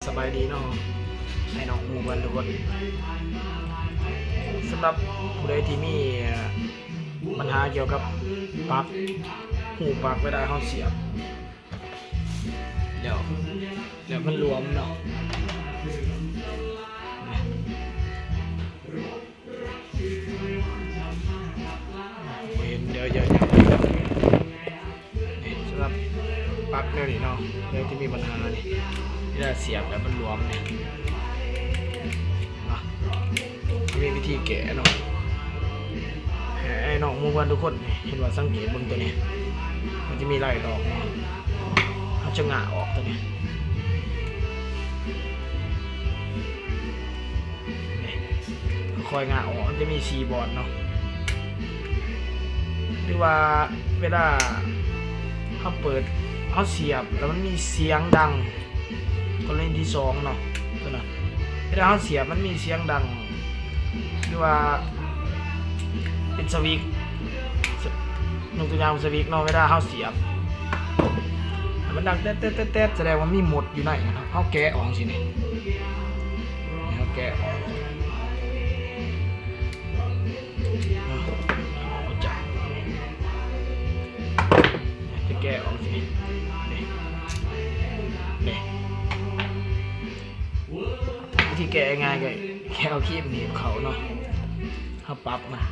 ສະບາຍດີເນາະ ໃຫ້ນ້ອງໝູ່ເພື່ອນທຸກຄົນ. ສຳລັບຜູ້ໃດທີ່ມີບັນຫາກ່ຽວກັບປລັກ ຮູບປລັກເວລາເຮົາສຽບ ແລ້ວ ແລ້ວມັນຫຼວມເນາະ. ເຫັນ ດຽວ ດຽວ ດຽວ ນີ້ ສຳລັບປັກແນວນີ້ເນາະ ແນວທີ່ມີບັນຫານີ້ ເວລາສຽບແລ້ວມັນຫຼວມນີ້ ເນາະ ມີວິທີແກ້ເນາະ ໃຫ້ນ້ອງໝູ່ເພື່ອນທຸກຄົນນີ້ ເຫັນວ່າ ສັງເກດເບິ່ງຕົວນີ້ ມັນຈະມີລາຍດອກເນາະ ເຮົາຈະງະອອກຕົວນີ້ ນີ້ ຄ່ອຍງະອອກ ມັນຈະມີສີ່ບ່ອນເນາະ ຫຼືວ່າເວລາເຮົາເປີດ ເຮົາສຽບແລ້ວມັນມີສຽງດັງ ກໍລະນີທີສອງເນາະ ຕົວນັ້ນ ເວລາເຮົາສຽບມັນມີສຽງດັງ ຫຼືວ່າເປັນສະວິກ ຍົກຕົວຢ່າງສະວິກເນາະ ເວລາເຮົາສຽບ ມັນດັງແຕດໆໆ ສະແດງວ່າມີມົດຢູ່ໃນເນາະ ເຮົາແກະອອກຈັ່ງຊີ້ນີ້ ເຮົາແກະອອກ ເນາະ ຈະ ຈະແກະອອກຈັ່ງຊີ້ ນີ້ ນີ້ ວິທີແກະງ່າຍໆ ກໍແຄ່ເອົາຄີບໜີບເຂົ້າເນາະ ເຮົາປັບມັນ